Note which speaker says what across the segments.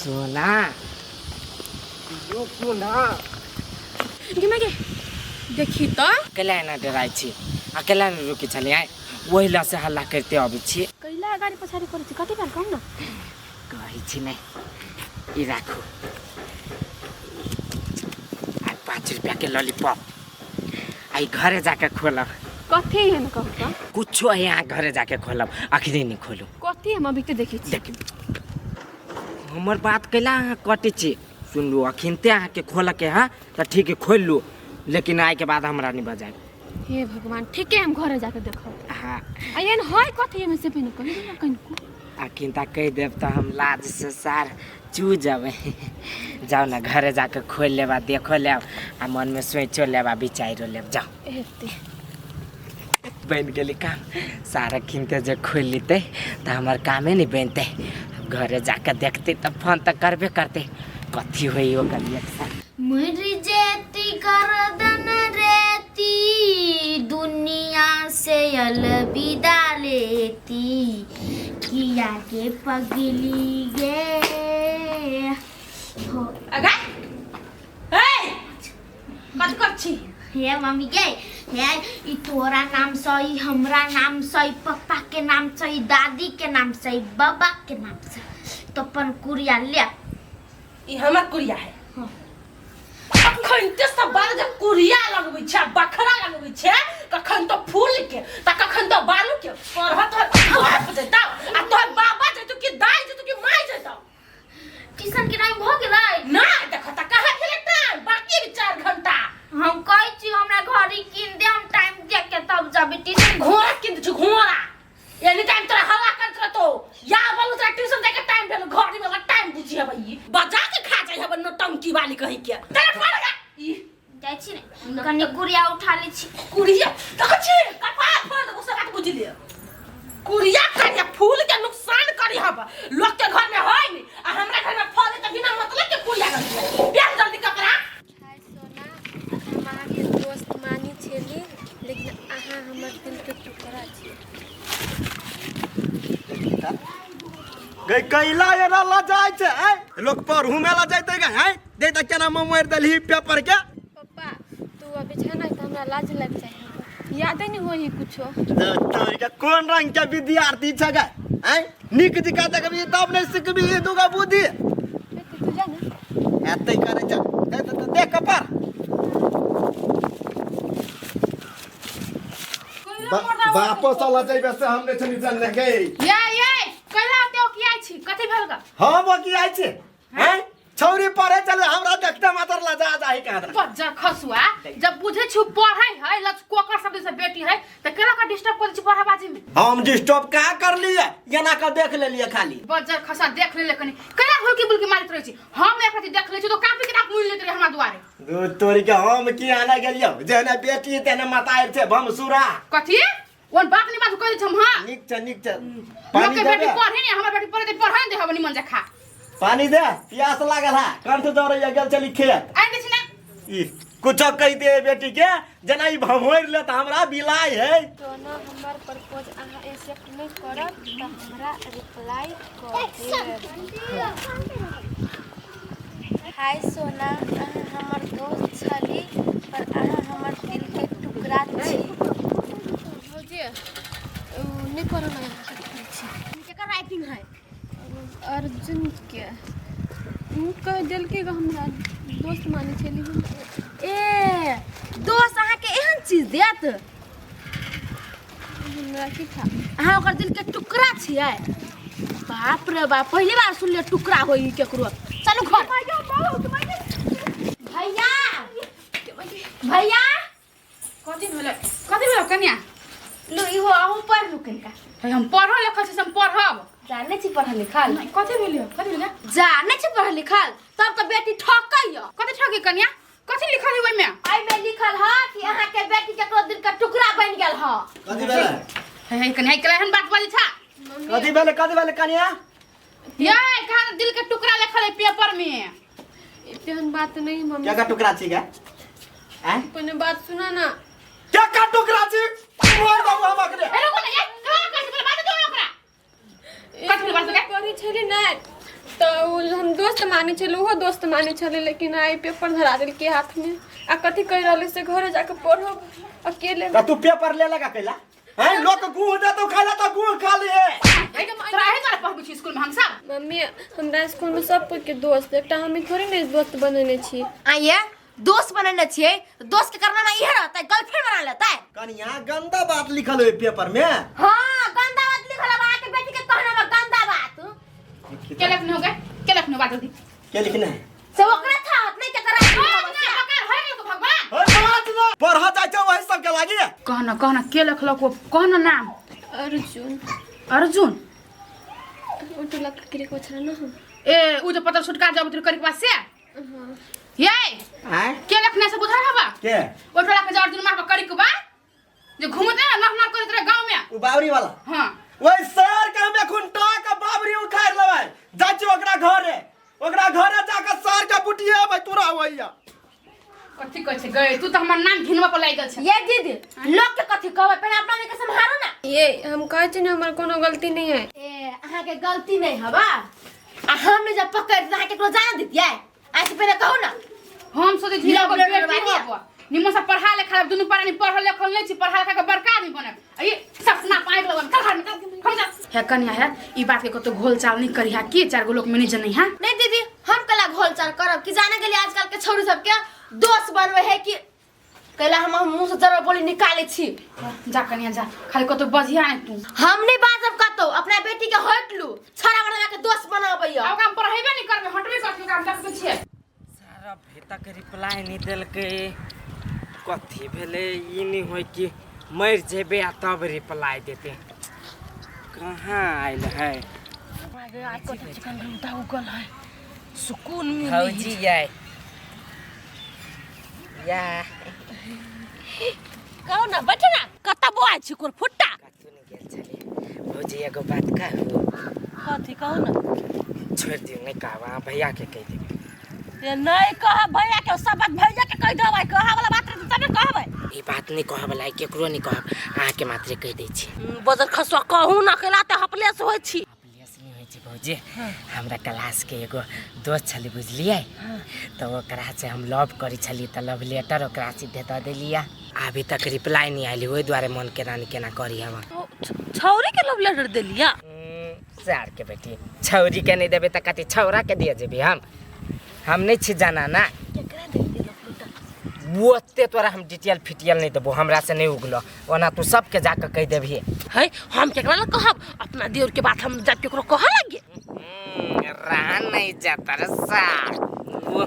Speaker 1: सोना यो सोना।
Speaker 2: गे माय गे, देखी तऽ।
Speaker 1: कैला एना डराइ छी आ कैला नहि रुकै छलियै आँय? ओहि लए से हल्ला करिते अबै छी।
Speaker 2: कैला अगाडि पछाडि करै छी, कथी भेल कहू ने?
Speaker 1: कहै छी नहि, ई राखू आ 5 रुपैआके लॉलीपॉप, आ ई घरे जाके खोलब।
Speaker 2: कथी एहन कहू तऽ?
Speaker 1: कुछो है, अहाँ घरे जाके खोलब, अखनी नहि खोलू।
Speaker 2: कथी? हम अभी तऽ देखै छी।
Speaker 1: देखी, हमर बात कैला अहाँ कटै छी? सुनलू, अखिनते अहाँके खोलऽके है तऽ ठीक है, खोलि लू, लेकिन आइके बाद हमरा नहि बजायब।
Speaker 2: हे भगवान, ठीके, हम घरे जाके देखब।
Speaker 1: हाँ।
Speaker 2: आ एहन है कथी एहिमे से पहिने कहि दिअ कनिको।
Speaker 1: अखिन तऽ कहि देब तऽ हम लाजसँ सार चू जेबै। जाउ ने, घरे जाके खोलि लेब आ देखो लेब आ मनमे सोचियो लेब आ विचारियो लेब। जाउ।
Speaker 2: हेतै।
Speaker 1: बनि गेलै काम। सारा किनते जे खोलि लेतै तऽ हमर कामे नहि बनतै। घरे जाके देखतै तऽ फोन तऽ करबे करतै, कथी होइ ओकर रिएक्शन।
Speaker 3: मर जेती गर्दन रेती, दुनिया से अलविदा लेती, किया के पगली गे हो।
Speaker 4: अगा हे, कथी कर छी?
Speaker 3: हे मम्मी गे, हे ई तोरा नाम से, ई हमरा नाम से, ई पप्पा के नाम से, ई दादी के नाम से, ई बाबा के नाम से, तो अपन कुरिया ले।
Speaker 4: ई हमर कुरिया है?
Speaker 3: हाँ।
Speaker 4: अखन ते सब बार जब कुरिया लगबै छै, बखरा लगबै छै, कखन तो फूल के त कखन तो बालू के। पढ़त बाप जेता आ तोहर बाबा जेतौ कि दाई जेतौ कि माई जेतौ?
Speaker 3: ट्यूशन के टाइम भ गेलै।
Speaker 4: ना देख त कहाँ भेलै टाइम, बाकी भी 4 घंटा।
Speaker 3: हम कहै छी हमरा घड़ी कीन दे, हम टाइम देख के तब जाबे ट्यूशन।
Speaker 4: घोड़ा कीन दे छी घोड़ा, एनी टाइम तोरा हल्ला करत रहतो या बोलू तोरा ट्यूशन जाके टाइम भेल, घड़ी में टाइम बुझी हबै, ई बजा के खा जाइ हबै नौटंकी वाली कहि के तेरे पड़ गा ई।
Speaker 3: जाइ छी ने, कनि गुड़िया उठा लै छी।
Speaker 4: कुड़िया देखै छी, कपार फोड़ देबो से बात बुझि ले। कुड़िया करिया फूल के नुकसान करी हब, लोग के घर में होय नि आ हमरा घर में फले त बिना मतलब के कुड़िया कर प्याज। जल्दी कपड़ा।
Speaker 5: हाय सोना, हम अहाँके दोस्त मानी छेली, लेकिन अहाँ हमर दिलके टुकड़ा छी।
Speaker 6: गई कैला एना लजाइ छै आँय? लोक पढ़ू में लजाइते गे आँय? देख तऽ केना मोड़ि देलही पेपर के।
Speaker 5: पप्पा, तू अभी छै ने तऽ हमरा लाज लागि जाइ है, यादे नहीं होई है कुछो।
Speaker 6: तोरी के कोन रंग के विद्यार्थी छै गे आँय? नीक जकाँ देखबही तब नहि सिखबही दूगो बुद्धि।
Speaker 5: एते तू जा ने।
Speaker 6: एते करै छै दे दे दे, देख कपार। बापो साला जइबे से हम नहि छली जानने गे।
Speaker 2: ये ये कैला ओते ओकियाइ छी, कथी भेल गा?
Speaker 6: हम ओकियाइ छी हैं? छौरी पढ़े चले, हमरा देखते मात्र लजा जाही कहाँ।
Speaker 2: बज्जर खसुआ, जब बुझे छु पढ़ै है लच कोकर सब से बेटी है त केना का डिस्टर्ब कर छी पढ़ाबाजी में?
Speaker 6: हम डिस्टर्ब का कर लिए? एना का देख लेलिए खाली।
Speaker 2: बज्जर खसा, देख लेले कनी केना हुलकी बुलकी मारैत रहै छी। हम एक रति देख ले छी तो कापी किताब मुनि लेत रहे हमरा दुआरे।
Speaker 6: दूध तोरी के, हम की आना गेलियो? जेहने बेटी तेहने माता छै भमसुरा।
Speaker 2: कथी ओन बाप नहीं बात कह हम? हां।
Speaker 6: नीक छै, नीक छै।
Speaker 2: लोग
Speaker 6: पानी
Speaker 2: के बेटी
Speaker 6: देबे?
Speaker 2: पढ़े नहीं, हमर बेटी पढ़े ते पढ़े नहीं देहब निमन जखा।
Speaker 6: पानी दे, प्यास लागल है, कंठ दौड़ैया, गेल चली खेत।
Speaker 2: आइ दे छी ना।
Speaker 6: ई कुछो कहि दे बेटी के, जेना ई भमोरि ले तऽ हमरा बिलाइ है।
Speaker 5: सोना, हमर प्रपोज अहाँ एक्सेप्ट नहि करब तऽ हमरा रिप्लाई कऽ देब। हाय सोना, अहाँ हमर दोस्त छली, पर अहाँ हमर दिलके टुकड़ा छी।
Speaker 2: भौजी, उ नहि करऽ ना छी।
Speaker 3: केकर राइटिंग है?
Speaker 5: अर्जुन के। उ कह देलकै ग, हमरा दोस्त मानै छली हम।
Speaker 3: ए दोस्त अहाँके एहन चीज देत?
Speaker 5: हमरा की था।
Speaker 3: अहाँ ओकर दिल के टुकड़ा छियै? बाप रे बाप, पहली बार सुनलियै टुकड़ा होई केकरो। चलू घर। भैया, भैया।
Speaker 2: कथी भेलै, कथी भेलै कन्या?
Speaker 3: लू, इहो अहूँ पढ़ लू कनिका।
Speaker 2: हे, हम पढ़ल लिखल छी से हम पढ़ब।
Speaker 3: जानै छी पढ़ल लिखल?
Speaker 2: नहीं, कथी भेलै, कथी भेलै?
Speaker 3: जानै छी पढ़ल लिखल तब तऽ बेटी ठकैया।
Speaker 2: कथी ठकी कन्या? कथी लिखल है ओहिमे?
Speaker 3: एहिमे लिखल ह कि अहाँके बेटी केकरो दिल के टुकड़ा बनि गेल ह।
Speaker 6: कथी भेलै?
Speaker 2: हे हे कन्या, केला एहन बात बाजै छा?
Speaker 6: कथी भेलै, कथी भेलै कनिया?
Speaker 2: ये कहाँ दिल के टुकड़ा लिखल है पेपर में?
Speaker 5: एहन बात नहीं मम्मी।
Speaker 6: क्या का टुकड़ा छी गे आँय?
Speaker 5: अपने बात सुना ना।
Speaker 6: क्या का टुकड़ा छी? मोर बाबू हम अखने।
Speaker 2: ए रुको ना, ये कहाँ कर बात दो ओकरा। कथी भेल बात के?
Speaker 5: पढ़ै छली नहि तऽ ओ हम दोस्त मानै छलै, ओहो दोस्त मानै छलै, लेकिन आइ पेपर धरा देलकै हाथमे आ कथी कहि रहलै से घरे जाके पढ़ब अकेले।
Speaker 6: त तू पेपर ले लगा कैला हैं? लोग गुह दे तो खाला तो गुह खा लिए।
Speaker 2: तोरा एहि दुआरे पढ़बै छी स्कूल में हम सब।
Speaker 5: मम्मी, हमरा स्कूलमे सब कोइके दोस्त, एकटा हमी थोड़े ने दोस्त बनेने छी।
Speaker 3: आइए दोस्त बनेने छियै, दोस्त के करना इहे रहतै, गर्लफ्रेंड बना लेतै।
Speaker 6: कनिया, गंदा बात लिखल है पेपर में।
Speaker 3: हाँ, गंदा बात लिखल है, अहाँके बेटी के कहना बा गंदा बात।
Speaker 2: के लिखने हो गए? के लिखने बात जल्दी?
Speaker 6: के लिखने है?
Speaker 3: से ओकरा था नहीं के करा।
Speaker 2: भगवान
Speaker 6: अरे बात ना पढ़ा जाय छै वही सब के लागी।
Speaker 2: कहना कहना, के लिखलक वो? कहना नाम।
Speaker 5: अर्जुन।
Speaker 2: अर्जुन?
Speaker 5: ओ टोला के क्रिक छलै ने हम।
Speaker 2: ए, उ जो पत्र छुटका जब तुर करे के बाद से ये
Speaker 6: आय
Speaker 2: के लिखने से बुझल हवा?
Speaker 6: के?
Speaker 2: ओ टोला के जो अर्जुन मार करे के बाद जे घूमते ना नख नख करैत रहे गांव में।
Speaker 6: उ बावरी वाला?
Speaker 2: हां।
Speaker 6: ओइ सर के हम एखुन टाक बाबरी उखाड़ लेबै। जाइ छी ओकरा घरे, ओकरा घरे जाके सर के बुटिएबै तोरा होइया।
Speaker 2: कथी कहै छै गए? तू तऽ हमर नाम घिनबा पर लागि गेल छै।
Speaker 3: ये दीदी, लोग के कथी कहबै? पहले अपना के सम्हारो ना।
Speaker 5: ये हम कहै छी ने, हमर कोनो गलती नहीं है।
Speaker 3: ए, अहाँ के गलती नहीं हवा आ हम जब पकड़ अहाँ केकरो जान दितियै? आज पहले कहू ना।
Speaker 2: हम सोचै छी
Speaker 3: लव
Speaker 2: एगो
Speaker 3: लेटर
Speaker 2: बेटी
Speaker 3: बानी।
Speaker 2: होबो, निमन से पढ़ा लिखा लेब, दुनू प्राणी पढ़ल लिखल नहीं छी, पढ़ा लिखा के बड़का आदमी बनब। आ ये सब सुना पाइ लगन चल घर में चल, हम जा। हे कन्या, हे ई बात के कतो घोल चाल नहीं करिहा कि चार गो लोग में नहीं जनै हा।
Speaker 3: नहीं दीदी, हम कला घोल चाल करब कि जाने के लिए आजकल के छोरी सबके दोस्त बनवे है कि कैला हम मुंह से जरा बोली निकाले छी।
Speaker 2: जा कन्या जा, खाली कतो बजिया नहीं तू।
Speaker 3: हम नहीं बाजब कतो, अपना बेटी के हट लू, छड़ा बना के दोस्त बनाबैया।
Speaker 2: अब काम पढ़ेबे नहीं करबे, हटबे करबे, काम देखबै छियै।
Speaker 1: सारा भेटक रिप्लाई नहि देलकै, कथी भेलै? ई नहि होइ कि मरि जेबै आ तब रिप्लाई देतै। कहाँ आयल है?
Speaker 4: चिकन रौदा उगल है, सुकून मिली।
Speaker 1: भौजी यै या।
Speaker 4: कहू ना, बैठे ना। कतऽ बौआइ छी कोन फुट्टा?
Speaker 1: कतहु नहि गेल छलियै। भौजी, एगो बात कहू?
Speaker 4: कथी, कहू ना।
Speaker 1: छोड़ि दियौ, नहि कहब, अहाँ भैयाके कहि देबै।
Speaker 4: ए, नहीं कहब भैया के, सब बात भैया के कहि देबै। कहै वाला बात रहतै तबे कहबै।
Speaker 1: ई बात नहि कहब ला, केकरो नहि कहब, अहाँके मात्रे कहि दै छी।
Speaker 4: बजर खसुआ, कहू ना, कैला तऽ हपलेस होइ छी।
Speaker 1: हपलेस नहि होइ छै भौजी। हमरा क्लासके एगो दोस्त छलै, बुझलियै? तऽ ओकरा से हम लव करै छलियै, तऽ लव लेटर ओकरा सीधे दऽ देलियै। अभी तक रिप्लाई नहि आयल, ओहि दुआरे मन केना ने केना करी हम।
Speaker 4: छौरी के लव लेटर देलिया?
Speaker 1: सार के बेटी, छौरी के नहि देबै तऽ कथी छौरा के दिए जेबै? हम नहि छी जाना ना।
Speaker 4: केकरा देलियै लव लेटर?
Speaker 1: ओते तोरा हम डिटेल फिटियल नहि देबो, हमरा से नहि उगलो। ओना तू सबके जाके कहि देबही।
Speaker 4: है, हम केकरा लग कहब? अपना देवर के बात हम जाके केकरो कहऽ लगे?
Speaker 1: रहा नहीं जाता रे सार, वो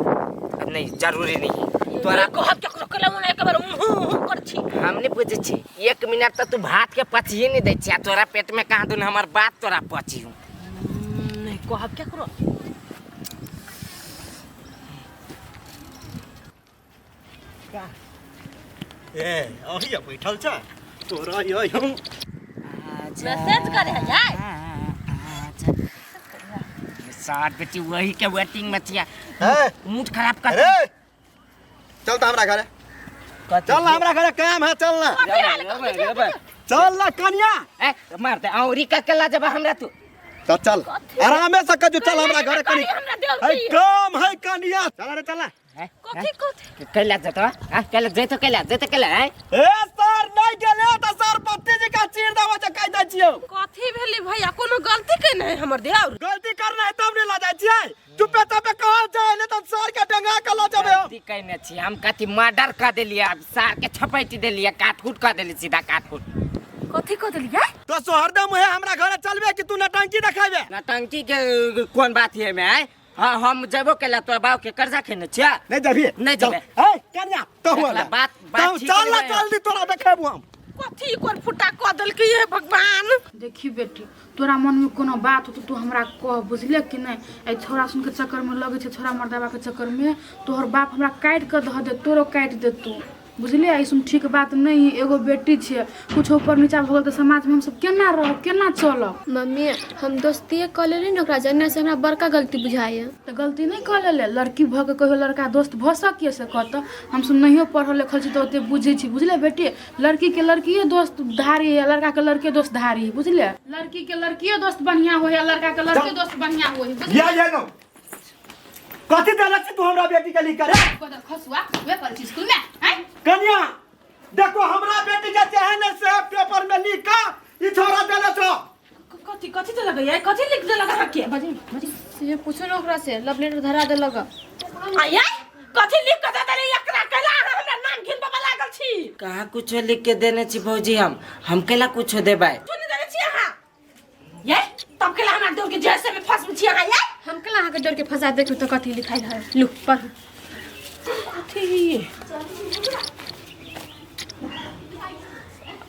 Speaker 1: नहीं जरूरी नहीं है तोरा।
Speaker 4: कहब केकरो केला मुना एक बार उहु उहु कर छी।
Speaker 1: हम नहीं बुझै छी, एक मिनट तऽ तू भात के पचिए नहीं दै छी आ तोरा पेट में कहाँ दुन हमर बात तोरा पची हूँ।
Speaker 4: नहीं कहब केकरो।
Speaker 6: ए, अही बैठल छ तोरा यो हम।
Speaker 4: मैसेज करे है यार।
Speaker 1: सार बेटी, वही के वेटिंग में छिया।
Speaker 6: ए,
Speaker 1: मूड खराब कर।
Speaker 6: अरे चल त हमरा घरे।
Speaker 1: कथी?
Speaker 6: चल ना, हमरा घरे काम है, चल ना, चल ना कन्या।
Speaker 1: ए, मार दे औरी का केला जब हमरा तू।
Speaker 6: तो चल, आरामे से कजू, चल हमरा घरे कनी
Speaker 4: हमरा देवर
Speaker 6: है
Speaker 4: की।
Speaker 6: काम है कन्या, चल रे, चल ना।
Speaker 4: कथी कथी?
Speaker 1: कैला जतो हां? कैला जतो, कैला जतो, कैला हैं?
Speaker 6: ए सर, नहीं गेले त सर पत्ती जी का चीर देबो त कहि दै छियौ।
Speaker 4: कथी भेली भैया? कोनो गलती केने है हमर देवर?
Speaker 6: गलती करना है तब ने ल जाइ छियै। चुपे चुपे कहाँ जाए, नहीं तो सर के डंगा के ल जेबै हम।
Speaker 1: गलती कैने छी हम? कथी मर्डर कर देलियै? अब सार के छपैट देलियै, काट कूट कर देलियै, सीधा काट कूट।
Speaker 4: कथी कह देलियै?
Speaker 6: तो सो हरदम है हमरा घरे चलबे कि तू नटंकी देखेबे?
Speaker 1: नटंकी के कोन बात है में आय? हाँ, हम जेबो केला तोरा बाप के कर्जा खेने छिया।
Speaker 6: नहीं जबी।
Speaker 1: नहीं जेबै।
Speaker 6: ए कन्या, तो हुआ
Speaker 1: देखला, बात
Speaker 6: तो
Speaker 1: ठीक
Speaker 6: चल ना
Speaker 1: है।
Speaker 6: जल्दी, तोरा देखेबो हम।
Speaker 4: कथी कोन फुटा कह देलकै हे भगवान?
Speaker 2: देखी बेटी, तोरा मन में कोनो बात हो तो तू हमरा कह, बुझले कि नहीं? एहि छोरा सुन के चक्कर में लगे छै, छोरा मर्दाबा के चक्कर में तोहर बाप हमरा काटि के धऽ दे, तोरो काटि देतौ। बुझलियै? ऐसन ठीक बात नहीं है। एगो बेटी छियै, कुछ ऊपर नीचा भऽ गेल तऽ समाजमे हमसब केना रहब, केना चलब?
Speaker 5: मम्मी हम दोस्तिए कऽ लेली ने ओकरा जने से हमरा बड़का गलती बुझाइए।
Speaker 2: तऽ गलती नहि कऽ लेले? लड़की भऽ के कहियो लड़का दोस्त भऽ सकिए से कहतऽ? हमसब नहियो पढ़ल लिखल छी तऽ ओते बुझै छी, बुझलियै बेटी? लड़की के लड़किए दोस्त धारी है, लड़का के लड़के दोस्त धारी है, बुझलियै? लड़की के लड़किए दोस्त बढ़िया होइ है, लड़का के लड़के दोस्त बढ़िया होइ है, बुझलियै?
Speaker 6: या या नो कथी देलक छी तू हमरा बेटी के लिख करे?
Speaker 2: खसुआ वे करै छी स्कूल में हैं?
Speaker 6: कन्या देखो हमरा बेटी के चाहे से पेपर में लिख के ई छोरा देले छो।
Speaker 4: कथी कथी देलक ये? कथी लिख देलक अहाँ के?
Speaker 2: बजे बजे
Speaker 5: से पूछो ने ओकरा से, लव लेटर धरा देलक।
Speaker 4: आया कथी लिख के दे देली एकरा? कैला अहाँ हमरा नाम घिनबा लागल छी?
Speaker 1: कहाँ कुछो लिख के देने छी भौजी, हम केला कुछो देबै?
Speaker 4: तू नहीं देने छी अहाँ ये? तब केला हमरा डोर के जैसे में फंस छी अहाँ ये?
Speaker 5: हम केला अहाँके डर के फंसा? देखू तऽ कथी लिखाइल है, लू पढ़ू।
Speaker 4: कथी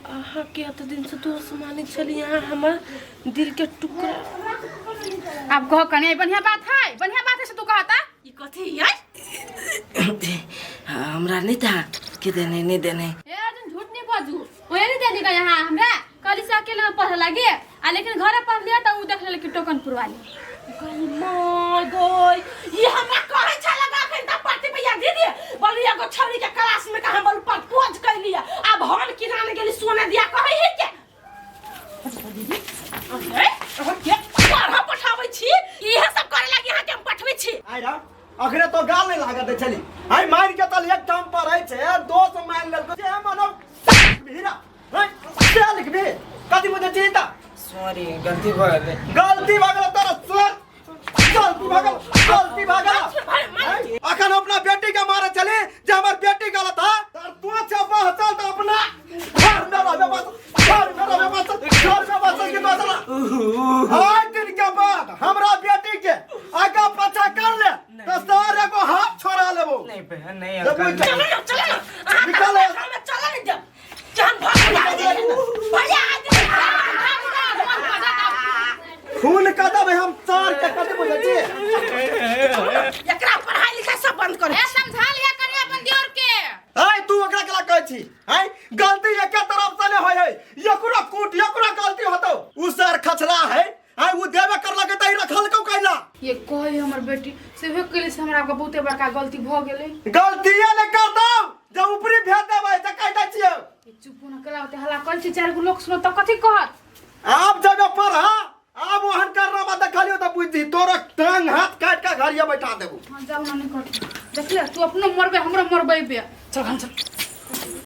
Speaker 4: अहाँ के एते दिन से दोस्त मानै छली अहाँ हमर दिल के टुकड़ा।
Speaker 2: आब कह कने, बढ़िया बात है, बढ़िया बात है से तू कहता।
Speaker 4: ई कथी ये?
Speaker 1: हमरा नहीं था के देने, नहीं देने।
Speaker 5: ए अर्जुन, झूठ नहीं बाजू। ओहे नहीं देली का यहाँ हमरा कहली से अकेले में पढ़े लागे आ, लेकिन घरे पढ़ लिया तऽ उ देख लेलक कि टोकन पुरवा ली।
Speaker 4: गई माय गई, ई हमरा कहै छल अखन त पति भैया दीदी बोलू एगो छौरी के क्लास में कहाँ बोलू प्रपोज कैली। आब हम किराने गेली सोना दिया कहै है के दीदी अरे अहाँ के पढ़ा पठाबै छी? इहे सब करे लागी अहाँ के हम पठबै छी?
Speaker 6: आइ रा अखने तो गाल नहीं लागत छली, आइ मार के तल एक ठाम पढ़ै छै, दोस्त मान लेलको जे मानो भीरा हैं से लिखबी कथी बुझै छी त?
Speaker 1: सॉरी, गलती भऽ गेलै।
Speaker 6: गलती भऽ गेल तोरा सर, गलती भऽ गेल, गलती भऽ गेल। अखन अपना बेटी के मारे चली जे हमर बेटी गलत है, तर तू छै बहचल त अपना घर में रहबे बस, घर में रहबे बस, घर में बस कि दोसरा। आज दिन के बाद हमरा बेटी के आगा पाछा कर ले तो सर एगो हाथ छोड़ा लेबो।
Speaker 1: नहीं बहन, नहीं
Speaker 6: जब
Speaker 1: अंकल,
Speaker 6: कोई-
Speaker 1: नहीं।
Speaker 4: चलो ना, चलो ना अहाँ त
Speaker 6: निकालो।
Speaker 4: हमरा घर में चलो ने, जब जहन भऽ गेल भैया आज
Speaker 6: खून कदम हम सर के कथी बुझै छी?
Speaker 4: एकरा पढ़ाई लिखाई सब बंद कर।
Speaker 2: ए समझा लिया करिया अपन दियोर के।
Speaker 6: आय तू ओकरा केला कहै छी? आय गलती एके तरफ से नहीं होय है, एकरो कूट एकरो गलती होतो। उ सर खचरा है, आय उ देबे कर लगे त ई रखल को कैला?
Speaker 2: ये कहे हमर बेटी सेहो कैले से हमरा बहुते बड़का गलती भऽ गेलै।
Speaker 6: गलतीये ने कर दौ जे ऊपरी भेज देबै त कहि दै छियै।
Speaker 2: ये चुप न केला ओते हल्ला करै छी, चारि गो लोक सुनत तऽ कथी कहत?
Speaker 6: आब जब पढ़ा आब ओहन करना बात देखलियो त बुझी तोरा टांग हाथ काट के घरिया बैठा देबू।
Speaker 2: हाँ जाउ ना, नहीं कर देखले तू अपनो मरबे हमरो मरबेबे। चल हम चल।